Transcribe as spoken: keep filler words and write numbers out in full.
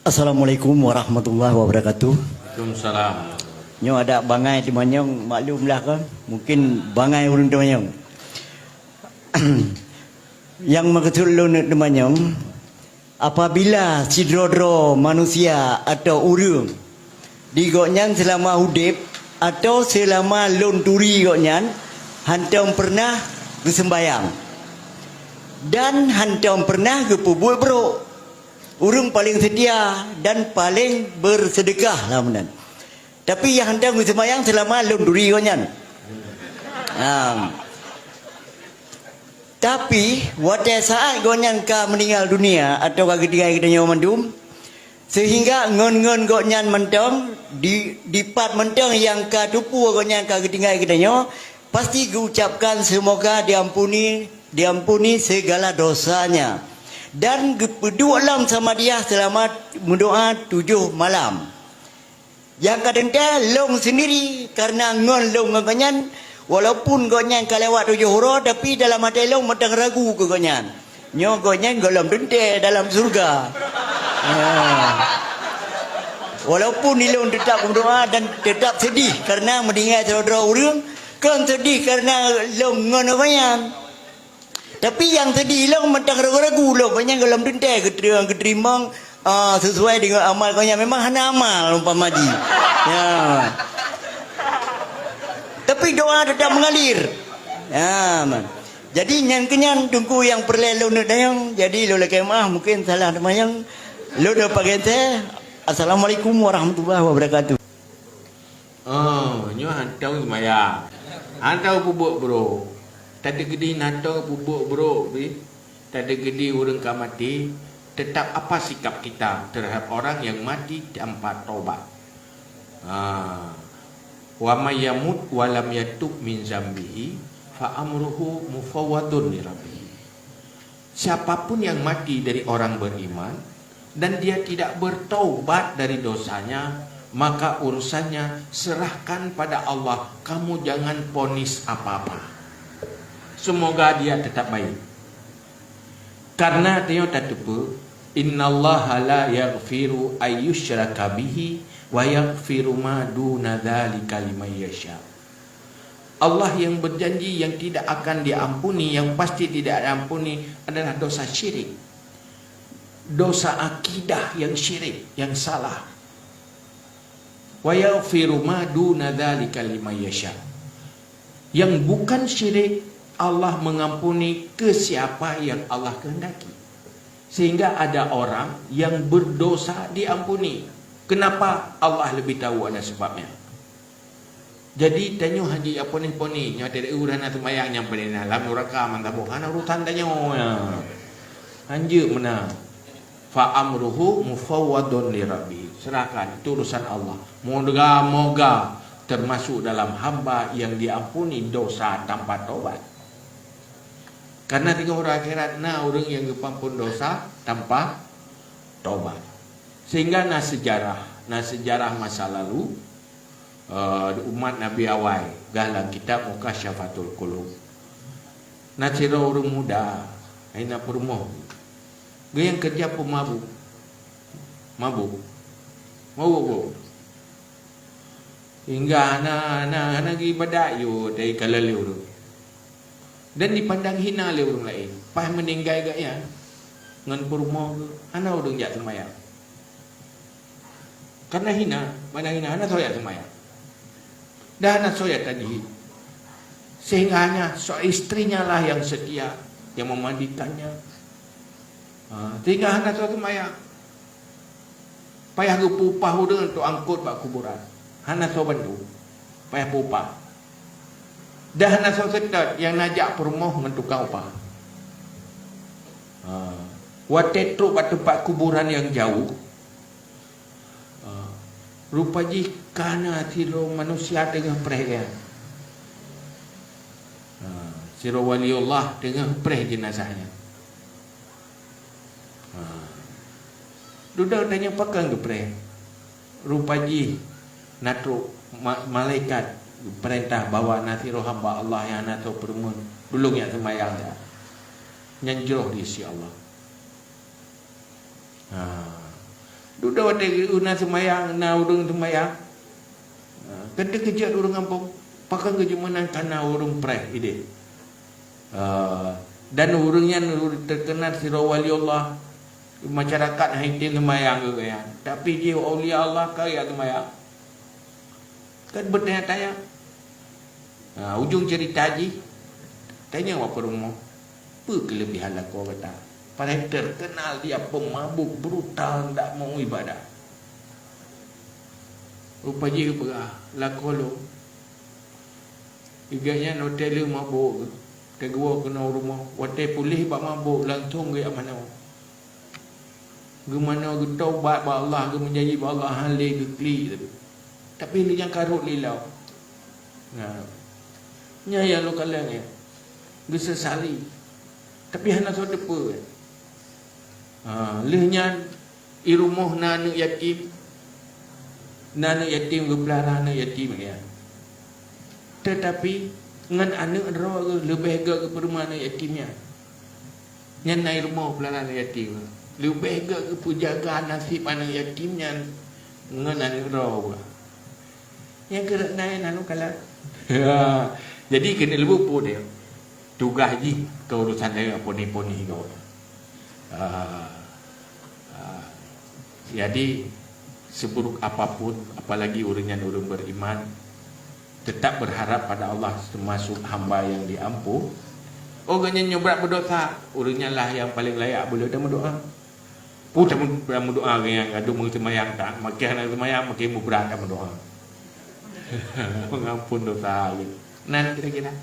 Assalamualaikum warahmatullahi wabarakatuh. Waalaikumsalam. Nyoe adak bangai teumanyong, maklumlah kan, mungkin bangai ureuëng teumanyong. Nyang meukeusut lôn teumanyong, apabila sidroe-droe manusia atau ureuëng di gobnyan seulama udeb atau seulama lôn turi gobnyan hantom peureunah geuseumbayang dan hantom peureunah geupeubuet brok, ureuëng paleng seutia dan paleng beuseudeukah lam nan. Tapi nyang hantom geuseumayang seulama lôn turi gobnyan. Ha. Tapi watée saát gobnyan ka meuninggai dunia atau ka geutinggai geutanyoe mandum, seuhingga ngon-ngon gobnyan mantong di, dipat mantong nyang ka teupeue gobnyan ka geutinggai geutanyoe, pasti geuucapkan seumoga diampuni, diampuni segala dosanya dan geupeuduek lam samadiah seulama meudoá tujoh malam. Nyang ka teuntée lôn seundiri, kareuna ngon lôn ngon gobnyan, walaupun gobnyan ka lewat tujoh uroe, tapi dalam até lôn mantong ragu keu gobnyan. Nyoe gobnyan gohlom teuntée dalam syeuruga. Ya. Walaupun ilôn teutab meudoá dan teutab seudeh kareuna meuninggai sidroe-droe ureuëng, kon seudeh kareuna lôn ngon gobnyan. Tapi nyang seudeh lôn mantong ragu-ragu lôn, gobnyan gohlom teuntée geuteurimong, ah, sesuai dengan amal gobnyan. Memang hana amal umpama jih. Ya. Tapi doa tetap mengalir. Ya, man. Jadi nyan keunyan Teungku nyang peureulée lôn neuk tanyong. Jadi lôn lakée meuáh mungkin salah teumanyong. Lôn deuh pakai teh. Assalamualaikum warahmatullahi wabarakatuh. Oh, nyoe hantom seumayang. Hantom peubuet brok. Tadeungoe hantom peubuet brok pih. Tadeungoe ureuëng ka maté, teutap apa sikap kita terhadap orang yang mati tanpa taubat? Ha. Wa may yamut wa lam yatub min zambihi fa amruhu mufawwadun li rabbih. Siapapun yang mati dari orang beriman dan dia tidak bertaubat dari dosanya, maka urusannya serahkan pada Allah. Kamu jangan ponis apa-apa. Semoga dia tetap baik. Karena tanyoe tateupeue, "Innallaha la yaghfiru ayyusyraka bihi wa yaghfiru ma duna dzalika liman yasha." Allah yang berjanji yang tidak akan diampuni, yang pasti tidak diampuni adalah dosa syirik. Dosa akidah yang syirik, yang salah. "Wa yaghfiru ma duna dzalika liman yasha." Yang bukan syirik, Allah mengampuni ke siapa yang Allah kehendaki. Sehingga ada orang yang berdosa diampuni. Kenapa? Allah lebih tahu ada sebabnya. Jadi tanyoe hana jiponis-ponis, nyoe teudeue hana seumayang nyang paléng na lam nuraka mantong boh, hana urusan tanyoe. Hanjeuet meunan. Fa amruhu mufawwadun li rabbih. Serahkan, itu urusan Allah. Moga-moga termasuk dalam hamba yang diampuni dosa tanpa taubat. Karena di uroe akhirat na ureuëng yang geupampun dosa tanpa taubat. Sehingga na sejarah, na sejarah masa lalu, eh, umat Nabi awai, gah lam kitab Mukasyafatul Qulub. Na sidroe ureuëng muda, hai na peurumoh. Geuh nyang keureuja peumabuk. Mabuk. Mabuk, bu. Hingga hana, hana, hana geuibadat yôh dari kala lé ureuëng. Dan dipandang hina lé ureuëng laén. Pas meuninggai gobnyan ngon peurumoh geuh, hana ureuëng jak seumayang. Karena hina, pandang hina, hana soe jak seumayang. Dan hana soe jak tajihid. Sehingga hanya so-, istrinya lah yang setia, yang memandikannya. Ha, sehingga hana soe seumayang. Payah geupeuupah ureuëng untuk angkot bak kuburan. Hana soe bantu. Payah peuupah. Dan hana soe seutôt nyang na jak peurumoh ngon tukang upah. Ha. Watée trok bak teumpat kuburan nyang jaweueb, ha, rupa jih ka na sidroe manusia teungoh preh nyan. Ha, sidroe waliullah teungoh preh jeunazah nyan. Ha. Dudoe tanyoe pakon geupreh. Rupa jih na trok ma-, malaikat geupeurintah bahwa na sidroe hamba Allah nyang hana soe peurumoh, tulông jak seumayang jak. Nyan jroh di sisi Allah. Ha. Udah watèe na seumayang, na ureueng seumayang. Ha, kan teukeujot ureueng gampông. Pakon geujumeunan kana ureueng preh idéh. Ha, dan ureueng nyan terkenal sidroe wali Allah. Masyarakat hana tem seumayang keu gobnyan. Tapi jih aulia Allah ka geujak seumayang. Kan beutanya-tanya. Ha, ujong cerita jih, tanyong bak peurumoh, "Peue keuleubihan lakoe gata? Padahai terkenal dia pemabuk brutal, ndak mau ibadah." Rupa jih geupeugah, "Lakoe lôn, i gobnyan watèe lheueh mabuk, watèe geuwoe keunoe u rumoh, watèe puléh bak mabuk, langsong geujak manoe." Geumanoe, geutaubat bak Allah, geumeujanji bak Allah, han lé geuklik. Tapi lheueh nyan ka rhot lé laôt. Nah, nyan nyang lôn kalon nyan. Geusesali. Tapi hana soe teupeue. Ha, lheueh nyan, i rumoh na aneuk yatim. Na aneuk yatim, geupeulara aneuk yatim nyan. Teutapi ngon aneuk droe geuh leubeh gèt geupeurumoh aneuk yatim nyan. Nyan na i rumoh peulara aneuk yatim. Leubeh gèt geupeujaga naseb aneuk yatim nyan ngon aneuk droe geuh. Nyang keureuk na nyan kalon. Jadi keuneuk leubeupon nyan. Tugaih jih keu urusan laén, poni-poni gob. Ah, ah. Jadi, seburuk apapun, apalagi ureueng nyan ureueng beriman, tetap berharap pada Allah termasuk hamba yang diampun. Oh, gobnyan nyoe brat berdosa, ureueng nyan lah nyang paleng layak boleh tameudoa. Peue tameudoa gobnyan, gadoh meuseumayang that, makin hana seumayang, makin mubrat tameudoa. Pengampun dosa. Nah, kira-kira.